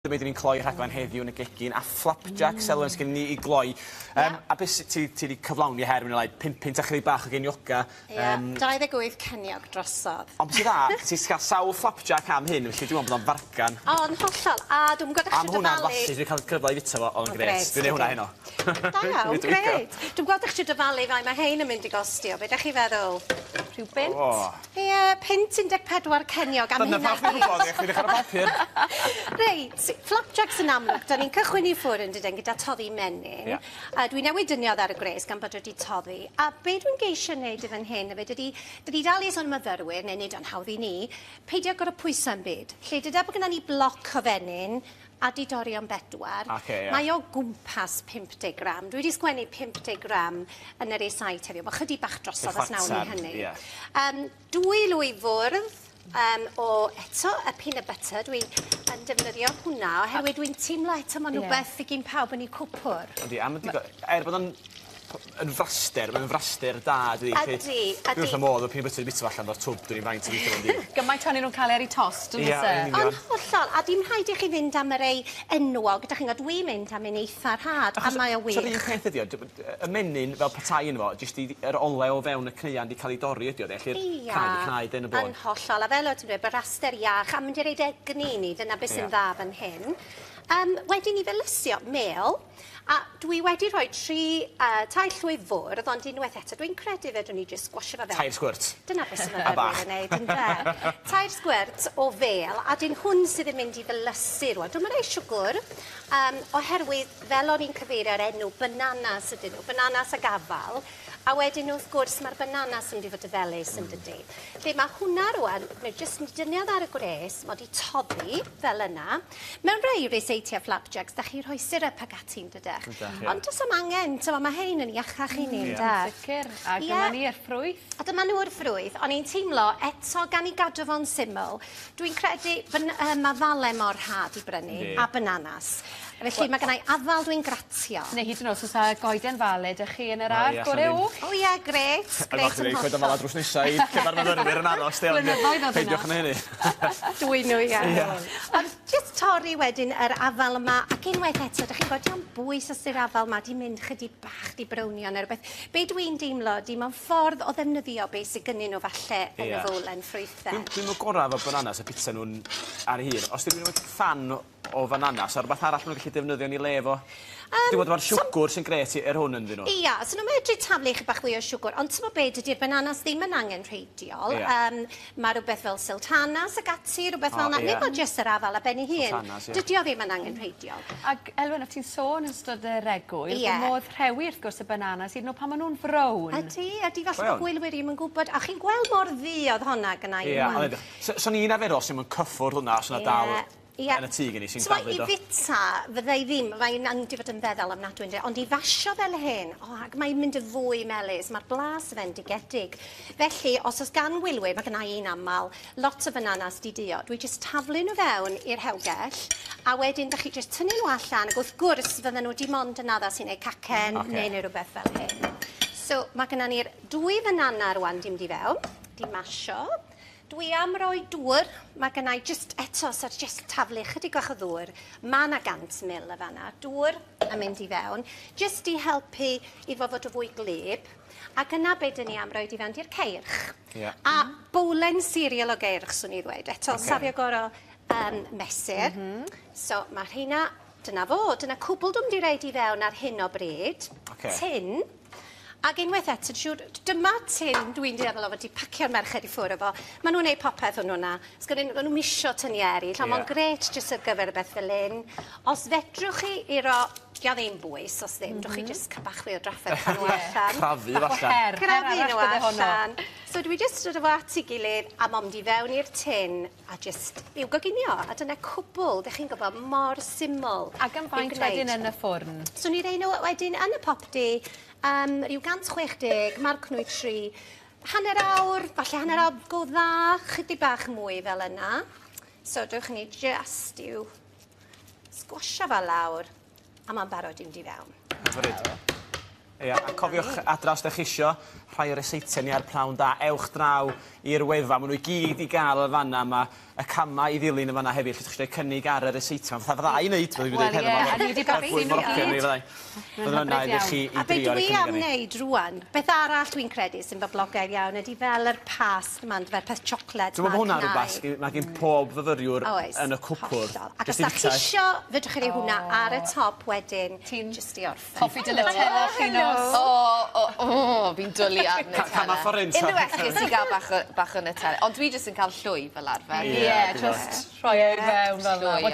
Dyma ni'n cloi rhaglen heddiw yn y gegin a flapjack mm. Selwyn sgen ni i gloi. A beth ti ti 'di cyflawni her mwy neu lai 5 punt a chydig bach o genioga. Ie, 28 ceniog drosodd. Ond beth sy'n dda, ti'n cael sawl flapjack am hyn, felly dwi'n meddwl bod o'n fargan. O, yn hollol. A dwi'n gwybod Am hwnna'n flasus, dwi'n cael cyfle i fita fo, oedd o'n grêt. Dwi'n neud hwnna heno. Da iawn, grêt. Dwi'n gweld eich dyfalu faint mae hein yn mynd i gostio. Be 'dach chi feddwl? Rhyw bunt? Ie, punt 14 ceniog am Dyna hynna. pam chdi'n gwybod, ie, chdi ddechrau ar y papur. Reit, flapjacks yn amlwg, da ni'n cychwyn i ffwrdd yn dydyn gyda toddi menyn. A dwi newydd dyniodd ar y gwres gan bod wedi toddi. A be dwi'n geisio wneud i fan hyn, hefyd, ydy, da ni dal i sôn am myfyrwyr, neu wneud o'n hawdd i ni, peidio gorfod pwyso am byd. Lle dyda bod gynna ni bloc o fenyn, a 'di dorri o'n bedwar. Ocê, ie. Mae o gwmpas 50 gram. Dwi wedi sgwennu 50 gram yn yr e-site heddiw. Mae chydig bach drosodd os nawn ni hynny. Ie. 2 lwy fwrdd o eto y peanut butter. Dwi yn defnyddio hwnna oherwydd dwi'n teimlo eto mae'n rhywbeth i gyn pawb yn ei cwpwr. Yndi, a ma' er bod o'n yn fraster, mae'n fraster da, dydi? Ydi, ydi. Dwi wrth fy modd o peanut butter bita fo allan o'r twb, dwi'n faint i bita fo'n dydd. Gymaint ohonyn nhw'n cael ei ar eu tost, yn oes e? Ie, yn union. Ond hollol, a dim rhaid i chi fynd am y rei enwog, dach chi'n gwybod, dwi'n mynd am un eitha rhad, a mae o wych. Achos, un peth ydi o, y menyn fel petai yno fo, jyst i yr olew o fewn y cneuan 'di cael ei dorri ydi o, de, felly'r cnau 'di cnau de yn y bôn. Yn hollol, a fel o't ti'n dweud, braster iach, a mynd i roid egni i ni, dyna beth sy'n dda fan hyn. Wedyn i felysio, mêl. A dwi wedi rhoi 3, tair llwy fwrdd, ond unwaith eto, dwi'n credu fedrwn ni jyst sgwasio fo fewn. 3 sgwrt. Dyna beth sy'n myfyrwyr yn neud, ynde? 3 sgwrt o fêl, a dyn hwn sydd yn mynd i felysu rwan. Dwi'm yn rhoi siwgr, oherwydd fel o'n i'n cyfeirio ar enw, bananas ydyn nhw, bananas ag afal, a wedyn wrth gwrs mae'r bananas yn mynd i fod yn felys yn dydi. Felly mae hwnna rwan, mae jyst yn dyniad ar y gwres, mae wedi toddi fel yna. Mewn rhai ryseitiau flapjacks, da chi rhoi syrup ag ati yn dydych. Ydach, ie. Ond does am angen, t'mo, mae hein yn iachach i ni, ynde? Yn sicr, a dyma ni yr ffrwyth. A dyma nhw'r ffrwyth. O'n i'n teimlo, eto gan i gadw fo'n syml, dwi'n credu mae fale mor rhad i brynu, a bananas. Felly mae gennai afal dwi'n gratio. Neu hyd yn oed os oes 'na goeden fale 'da chi yn yr ardd, gore oll. O ie, grêt, grêt yn hollol. Coeden fala drws nesa i lle ma'r myfyrwyr yn aros, de, ond Blynyddoedd oedd peidiwch â hynny. Dwyn nhw, ie. Ond jyst torri wedyn yr afal yma, ac unwaith eto, dych chi'n gwybod, dio'm bwys os yw'r afal yma 'di mynd chydig bach 'di brownio neu rywbeth. Be dwi'n deimlo ydi mewn ffordd o ddefnyddio be sy gynnyn nhw falle yn y fowlen ffrwythau. Dwi'm y gora' efo bananas a bita nhw'n ar eu hun. Os 'di rywun yn ffan o fananas, a rhywbeth arall maen nhw'n gallu defnyddio yn ei le fo? Dwi'n gwybod mae'r siwgr sy'n grêt i'r hwn ynddyn nhw. Ia, so nhw'n medru taflu chydig bach fwy o siwgr, ond ti'n be, dydy'r bananas ddim yn angenrheidiol. Mae rhywbeth fel sultanas ac ati, rhywbeth fel yna. Nid bod jyst yr afal a ben ei hun. Sultanas, ie. Dydy o ddim yn angenrheidiol. Ac Elwen, o't ti'n sôn yn ystod yr egwyl, bod modd rhewi wrth gwrs y bananas hyd yn oed pan maen nhw'n frown. Ydy, ydy, falle bod gwylwyr ddim yn gwybod. A chi'n gweld mor ddu oedd honna gynna i. Ie, so ni'n arferol sy'n mynd cyffwrdd hwnna os yna dal yn y tŷ gen i sy'n daflu do. I fita, fydda i ddim, mae'n mynd i fod yn feddal ofnadwy, ynde? Ond i fasio fel hyn, o, ac mae'n mynd yn fwy melys, mae'r blas fendigedig. Felly, os oes gan wylwyr, mae gynna i'n aml, lot o bananas di duo, dwi jyst taflu nhw fewn i'r hewgell, a wedyn dach chi jyst tynnu nhw allan, ac wrth gwrs fydden nhw dim ond yn addas i wneud cacen neu rhywbeth fel hyn. So, mae gynna ni'r 2 fanana rwan di mynd i fewn, di masio. Dwi am roi dŵr, mae gynna i jyst eto, so jyst taflu chydig bach o ddŵr. Mae 'na 100 ml y fanna, dŵr yn mynd i fewn, jyst i helpu i fo fod y fwy glyb. Ac yna be dyn ni am roed i fewn di'r ceirch. A bowlen cereal o geirch, swn i ddweud. Eto, safio gorau mesur. So mae rheina, dyna fo, dyna cwbl dwi'n mynd i roed i fewn ar hyn o bryd. Tin. Ac unwaith eto, siŵr, dyma tin dwi'n dueddol o fod wedi pacio'r merched i ffwrdd efo. Maen nhw'n neud popeth o'n hwnna. Sgynny nhw, maen nhw'n misio tynnu eraill, ond mae'n grêt jyst ar gyfer y beth fel hyn. Os fedrwch chi i ro, dio ddim bwys, os ddim, dwch chi jyst cael bach fwy o drafferth nhw allan. Crafu fo allan. Crafu nhw allan. So dwi jyst dod efo at ei gilydd a mond i fewn i'r tin a jyst i'w goginio. A dyna cwbl, dych chi'n gwybod, mor syml. Ac am faint wedyn yn y ffwrn? So ni rei nhw wedyn yn y popty, rhyw 160, marc nwy 3, hanner awr, falle hanner awr go dda, chydig bach mwy fel yna. So dewch ni jyst i'w sgwasio fel lawr, a mae'n barod i mynd i fewn. Hyfryd. Ia, a cofiwch adra os ydych chi isio rhai o'r ryseitiau ni ar Pnawn Da, ewch draw i'r wefan, maen nhw i gyd i gael y fanna yma. y camau i ddilyn yn fanna hefyd, lle chi eisiau cynnig ar y ryseitiau. Fatha fydda i'n neud, fel dwi'n Wel, dweud ie, heddiw. a ni 'di bathu nhw i gyd. Fydda yna hyfryd iddo chi i A be drio ar y dwi cynnig am arni. wneud rŵan, beth arall dwi'n credu sy'n boblogaidd iawn ydy fel yr past yma, fel peth siocled Dwi'n meddwl bod hwnna'n cnau. rhywbeth, mae gen pob fyfyriwr Oes, yn y cwpwrdd. hollol. Ac os Jyst i da chi fwyta. isio, fedrwch chi roi hwnna ar y top wedyn, Ti'n jyst i orffen. Hoffi dy Nutella, Llinos? O, fi'n dwlu ar Nutella. Cama ffordd Unrhyw esgus i gael bach o Nutella. Ond dwi jyst yn cael llwy fel arfer. Ie, just rhoi e i fewn fel 'na. Llwy,